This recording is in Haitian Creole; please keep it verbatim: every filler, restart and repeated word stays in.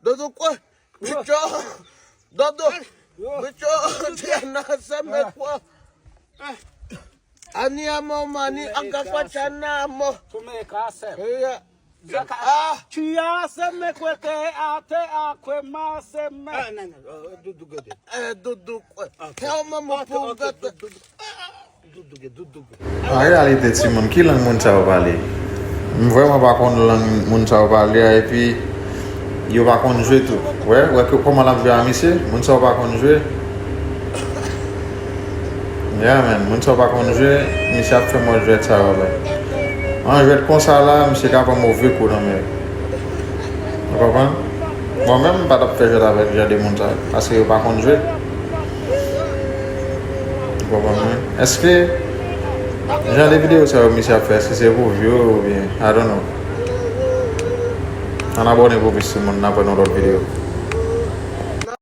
Dodo kwe. Bicho. Dodo. Bicho. Diana se me kwe. Ani amo mani angafachana amo. Tumeka se. Yeah. Ah, Tia se me kwe ke ate a kwe ma se me. Ah, non, non, euh, Doudou Godé. eh, Dodo kwe. Tell mama Doudou pungata. Doudou Godé, Doudou Godé. An reyalite, timoun, ki lang moun sa yo pale? M vrèman pa konn lang moun sa yo pale a, epi yo pa konn jwe tou. Wè, wè ke kòman l ap jwe a misye, moun sa yo pa konn jwe. Yeah, man, moun sa yo pa konn jwe, misye ap fè mòd jwèt sa yo, man. An jwèt konsa la, misye ka pran move kou nan men yo. Ou konprann? Mwen menm, m pa t ap fè jwèt avèk jan de moun sa yo, paske yo pa konn jwe. Ou konprann mwen? Èske jan de videyo sa yo misye ap fè, èske se pou view oubyen, I don't know. Ann abòne pou plis timoun, n ap wè nan lòt videyo.